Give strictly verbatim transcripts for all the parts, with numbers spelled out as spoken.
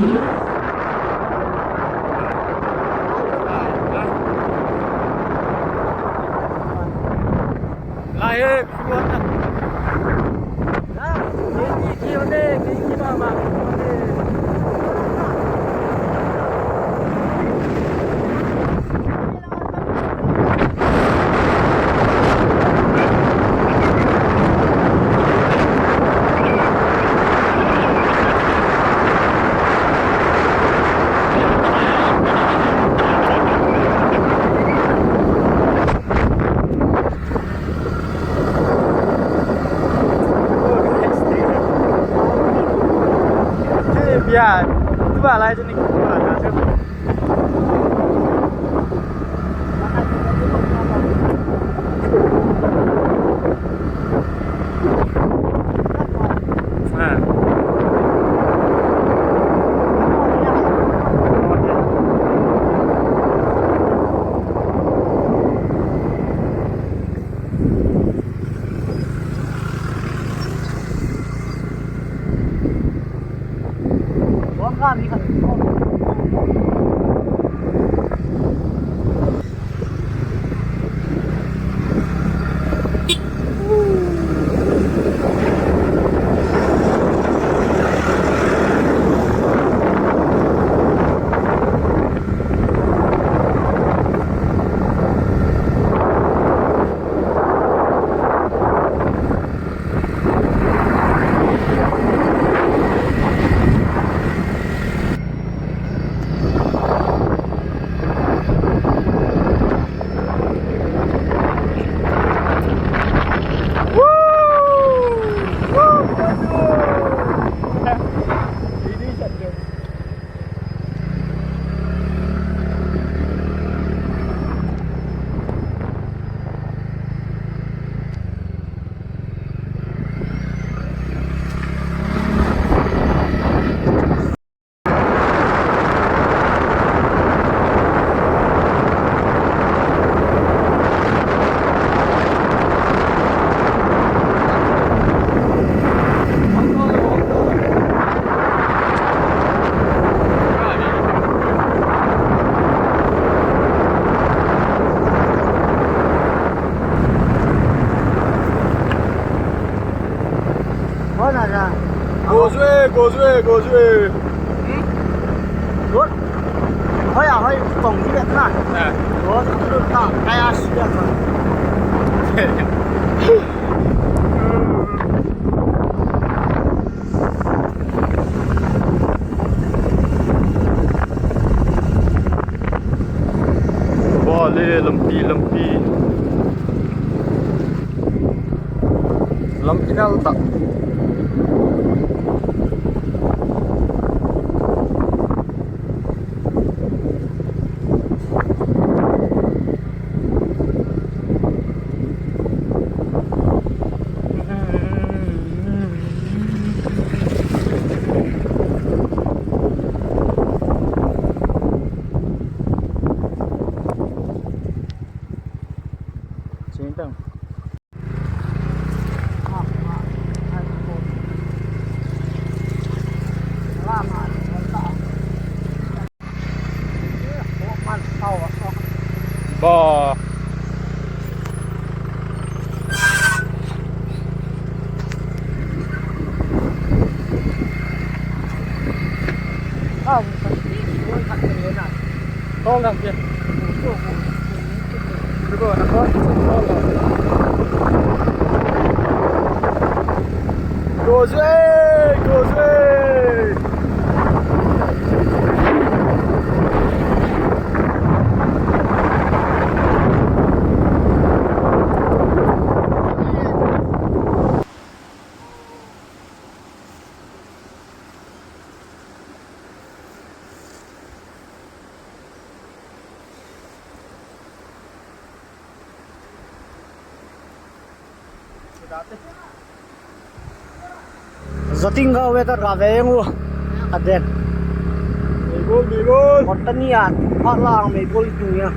Lai he, kuat na. Bia, tu ba lai tu ni. Hoi na ja. Go jue, go jue, go jue. Good. Hoi a hoi tong ni na. Eh. Go jue ta. Kaya shi ya. Vale, lampi, lampi. Lampi nal ta. Sini tang. Ba. Tol lang pia. Go jue, go jue. Jating ga weather ga ve jeng u. Aden. Meibol, meibol. Kontani a, phat lang meibol tu ya.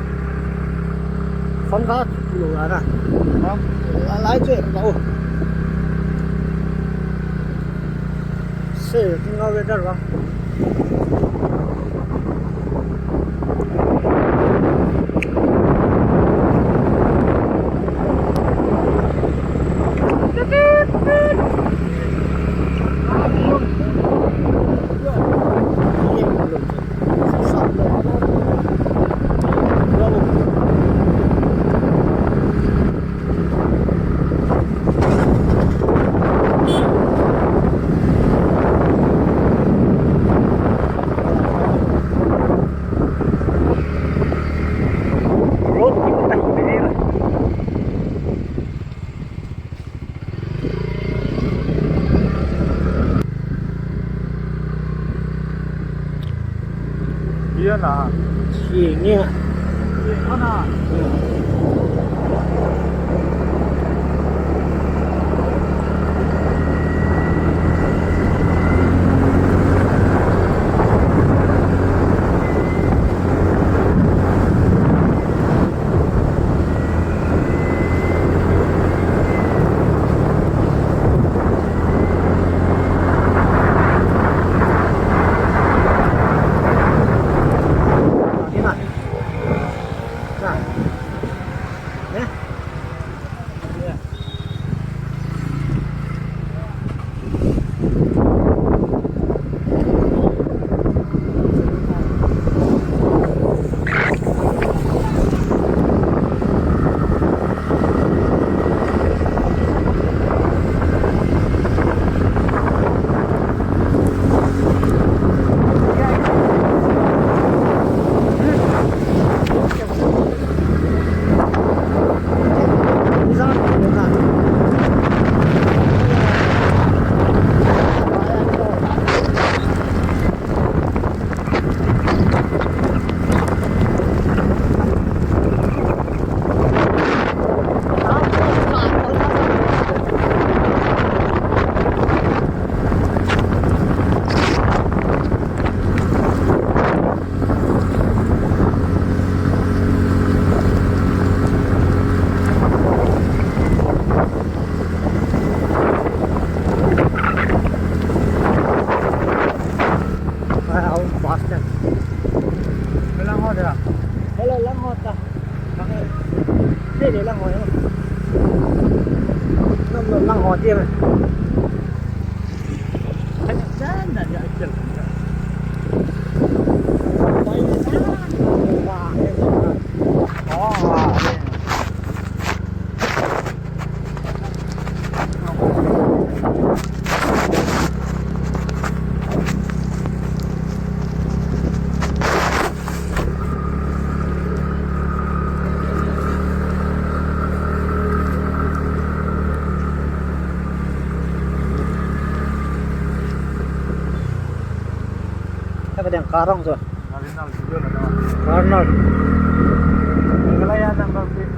Phone ga tu lo la na. Ha? La, lai che ba u. Se, jating ga weather ga. Hiya na. Hiya na. Hiya na. Lang ho da. Hello, lang ho da. Lang ho. Hey, lang ho. Lang ho dia. Ka dang karong jo. Arnold. Arnold. Kala ya number plate.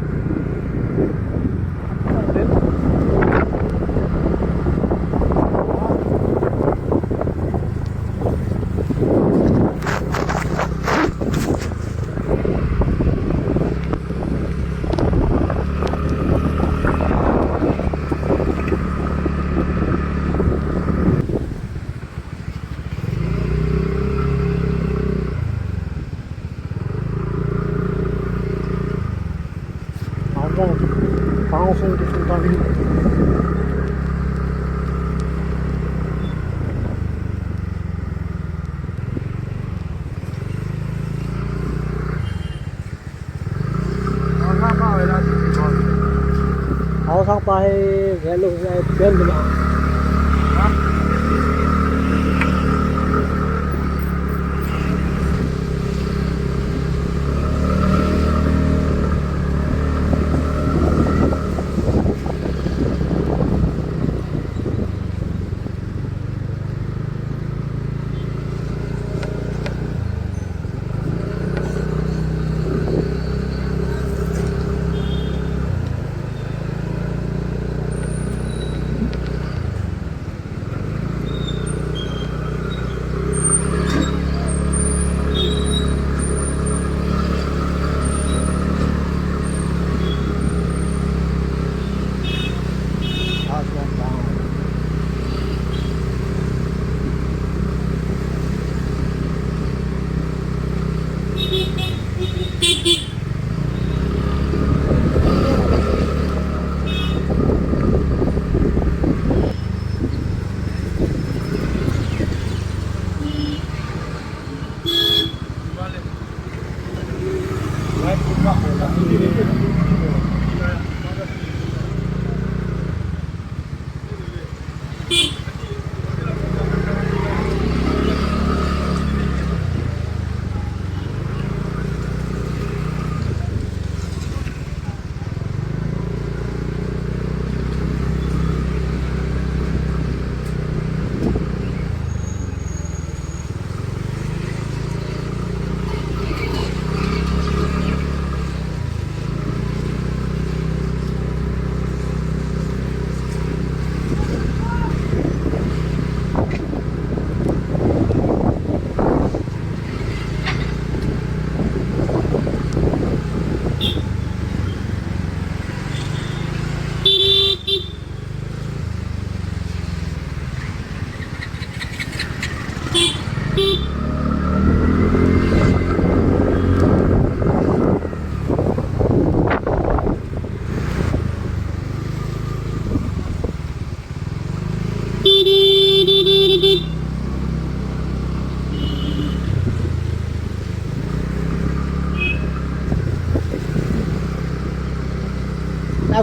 Haosa pa hi, velu hi, pen dum a.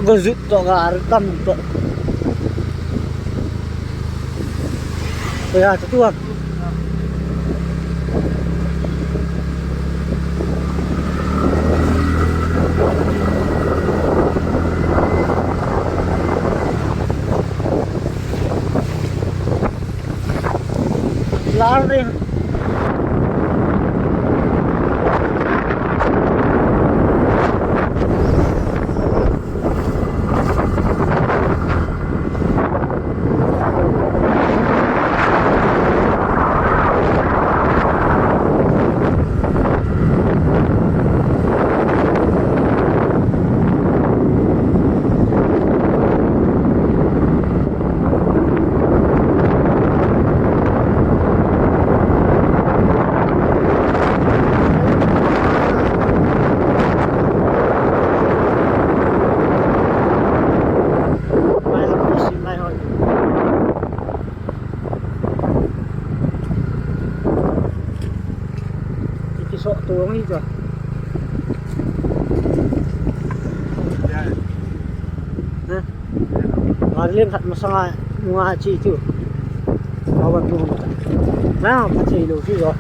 Go jut to ga ar tam to. Ko ya to tuan. Lar ding. Ipi so tu ngi jo. Ha? Ngar lem khat masanga nunga chi tu. Awan tu. Na, ma chi lo chi jo.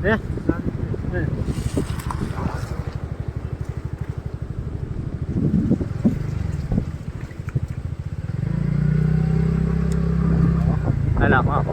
Eh? Eh. Anak ako.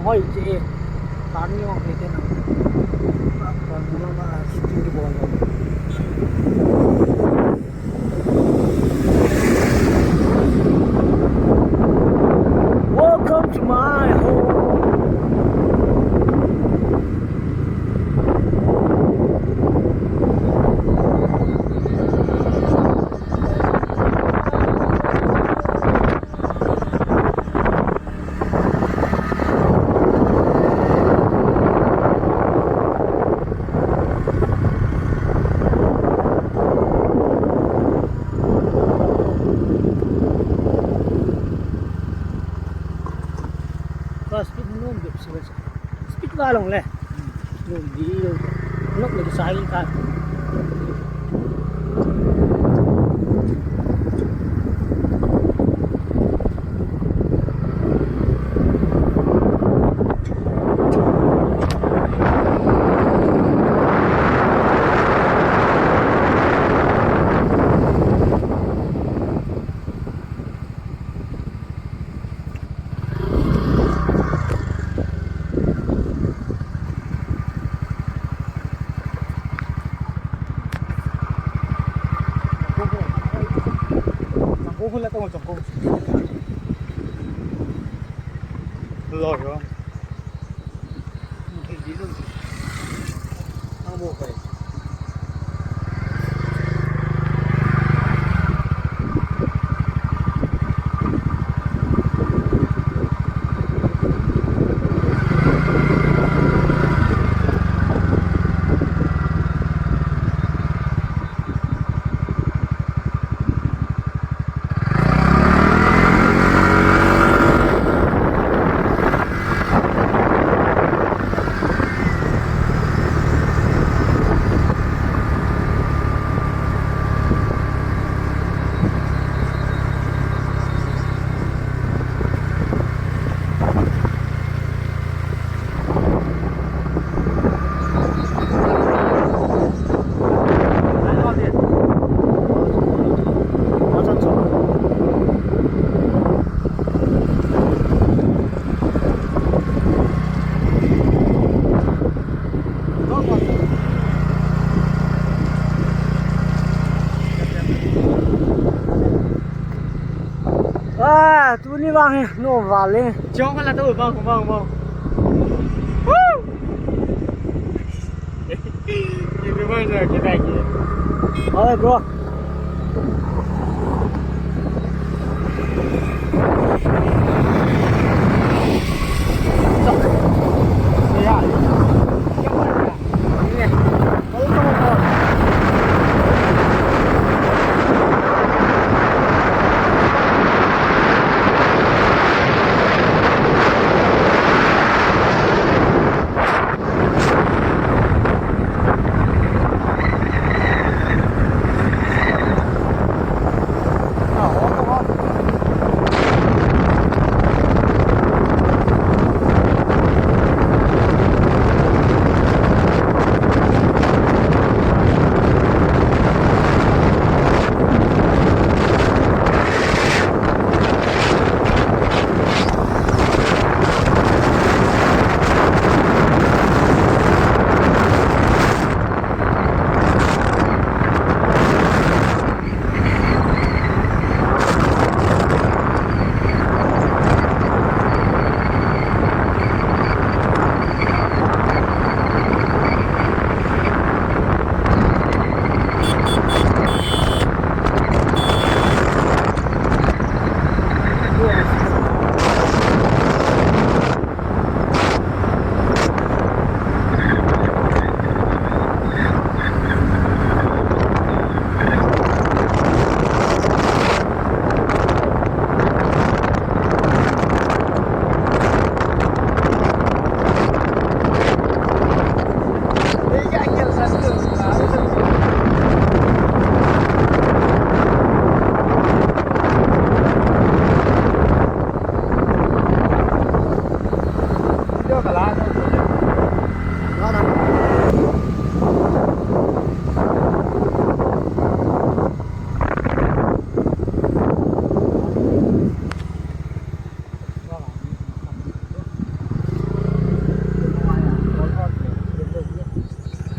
Hoi, che. Tan ni hong pe te na. Tan ni ma shooting ki bol. Welcome to my home. Ka speed nom bep si. Speed va long le. Nom di lo. Nok le sai ka. Changkong hula tong changkong. Lo ro. Ah, tuni vang hi, no vale. Chong ka la to bang, bang, bang. Woo! Alright, bro.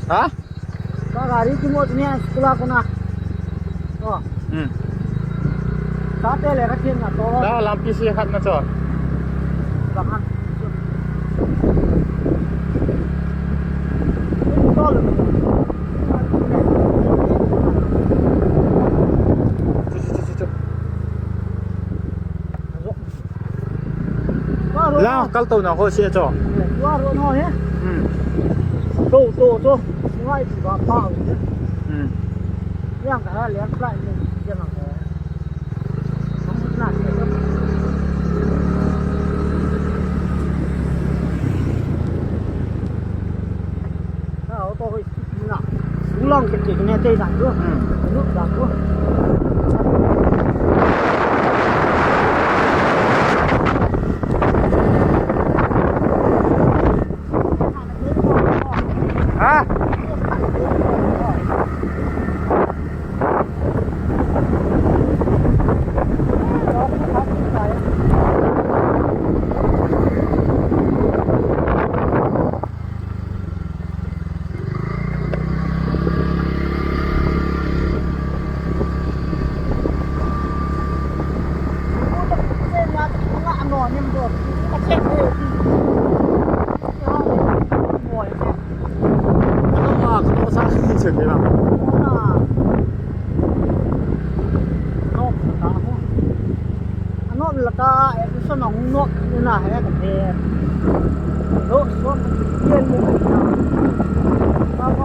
Ha? Ka gari kimo tuni a school a kona. Oh. Hmm. Sa te le ka thien na to. La lampi si khat na cho. Bang ha. Chu, chu, chu, chu, chu. La, kal to na ho sia cho. Tua ro no he. Hmm. To, to, to. Ngai tu ba pa. Hmm. Yang ka ha lian pla ni. Yang ka. Ang na sia cho. Ha, auto ho. Sulang kiti kene te dan tu. Hmm. Lu dan tu. Ha? Anop laka, eh, so nong nok na he ka he. Lo so, yen mo. Ka ko.